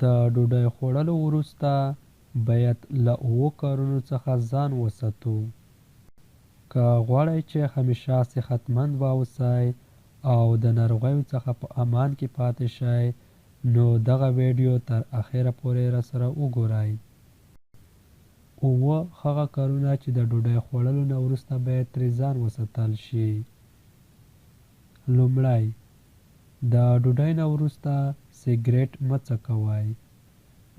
د ډوډۍ خوړلو وروسته باید له اوو کارونو څخه ځان وساتو. که غواړئ چې همیشه صحتمند واوسئ او د ناروغیو څخه په امان کې پاتې شئ نو دغه ویډیو تر اخره پورې راسره وګورئ. اووه هغه کارونه چې د ډوډۍ خوړلو نه وروسته باید ترې ځان وساتل شي. لومړی، د ډوډۍ نه وروسته سګرټ مه څکوئ.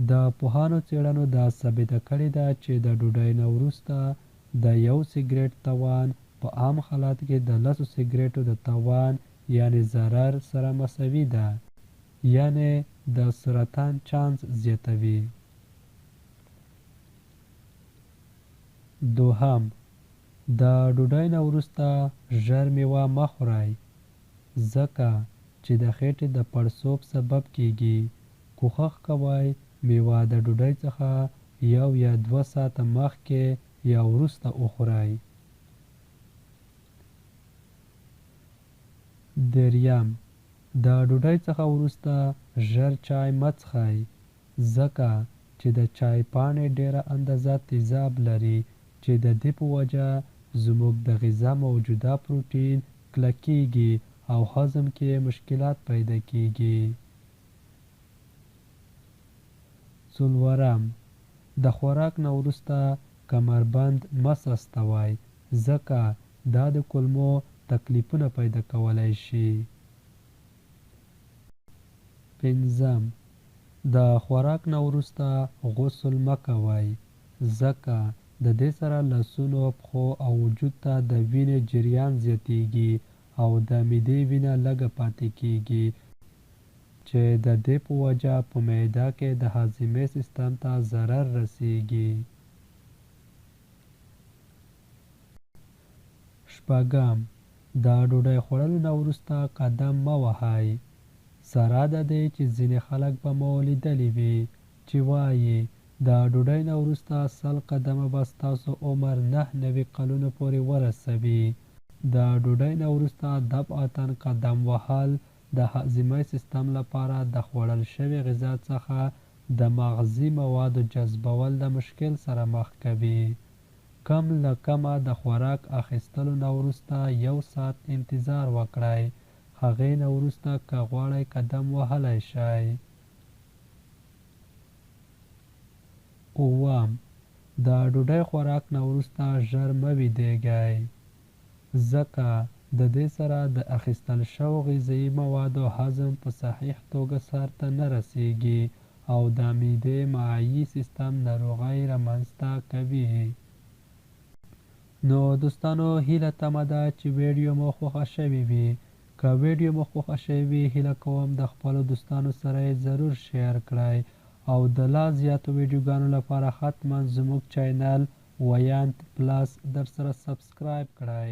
د پوهانو څېړنو دا ثابته کړې ده چې د ډوډۍ نه وروسته د یو سګرټ توان په عام حالت کې د لسو سګرټو د توان یعنې ضرر سره مساوي ده، یعنې د سرطان چانس زیاتوي. دوهم، د ډوډۍ نه وروسته ژر میوه مه خورئ، ځکه چې د خېټې د پړسوب سبب کیږي. کوښښ کوئ میوه د ډوډۍ څخه یو یا دوه ساعته مخکې یا وروسته وخورئ. دریم، د ډوډۍ څخه وروسته ژر چای مه څښئ، ځکه چې د چای پاڼې ډیره اندازه تیزاب لري چې د دې په وجه زموږ د غذا موجوده پروټین کلکیږي او هضم کې یې مشکلات پیدا کیږي. څلورم، د خوراک نه وروسته کمربند مه سستوئ، ځکه دا د کولمو تکلیفونه پیدا کولی شي. پنځم، د خوراک نه وروسته غسل مه کوئ، ځکه د دې سره لاسونو، پښو او وجود ته د وینې جریان زیاتیږي او د معدې وینه لږه پاتې کیږي چې د دې په وجه په معده کې د هاضمې سیستم ته ضرر رسیږي. شپږم، د ډوډۍ خوړلو نه وروسته قدم مه وهئ. سره د دې چې ځینې خلک به مو لیدلي وي چې وایي د ډوډۍ نه وروسته 100 قدمه به ستاسو عمر 99 کلونو پورې ورسوي. د ډوډۍ نه وروسته دفعتاً قدم وهل د هاضمې سیستم لپاره د خوړل شوې غذا څخه د مغذي موادو جذبول د مشکل سره مخ کوي. کم له کمه د خوراک اخیستلو نه وروسته یو ساعت انتظار وکړئ، هغې نه وروسته که غواړئ قدم وهلی شئ. اووم، د ډوډۍ خوراک نه وروسته ژر مه ویدیږئ، ځکه د دې سره د اخیستل شوو غذایي موادو هضم په صحیح توګه سرته نه رسیږي او د معدې معاعي سیستم ناروغۍ رامنځته کوي. نو دوستانو، هیله تمه ده چې ویډیو مو خوښه شوې وي. که ویډیو مو خوښه شوې وي، هیله کوم د خپلو دوستانو سره یې ضرور share کړئ او د لا زیاتو ویډیوګانو لپاره حتما زموږ چینل ویاند پلس در سره subscribe کړئ.